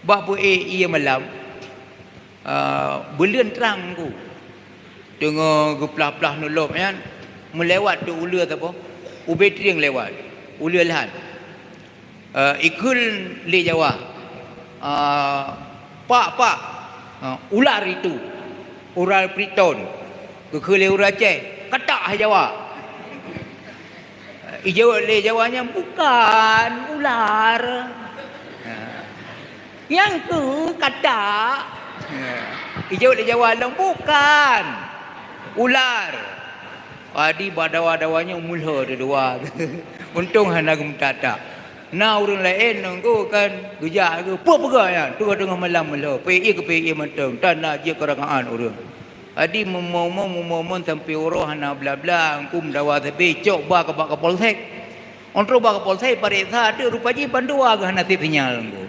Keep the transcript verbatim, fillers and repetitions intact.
Bak peuék ié malam, ah, buleuen trang Teungku. Teungoh geuplah-plah nulop nyan, meulewat teuk uleue saboh, ubé trieng lewat, uleue lhan. Ah, ikheun lé Jawa, ah, "Pak, pak, ah, ular itu, ular piton." Geukheun lé ureuëng Aceh, "Katak hai Jawa." Ijaweueb lé Jawa nyan, "Bukan, ular." Ha. "Nyang keu katak." Ha. Ijaweueb lé Jawa lom, "Bukan, ular." Jadi bak dawa-dawa nyan meulhö dua-dua. Untông hana geumeutak-tak. Na ureuëng laén Teungku kan geujak geu, "Peue peugah nyan?" Teungoh-teungoh malam meulhö, peuék ié geupeuék ié mantong, tan na jeuet keu rakaan ureuëng. Jadi meumon-mon, meumon-mon sampoe uroe hana bla-bla, Teungku meudawa sabe, cok ba keu bak Kapolsek. Ôn trok bak Kapolsek, pareksa teuk, rupa jih bandua geuh hana sép sinyal Teungku.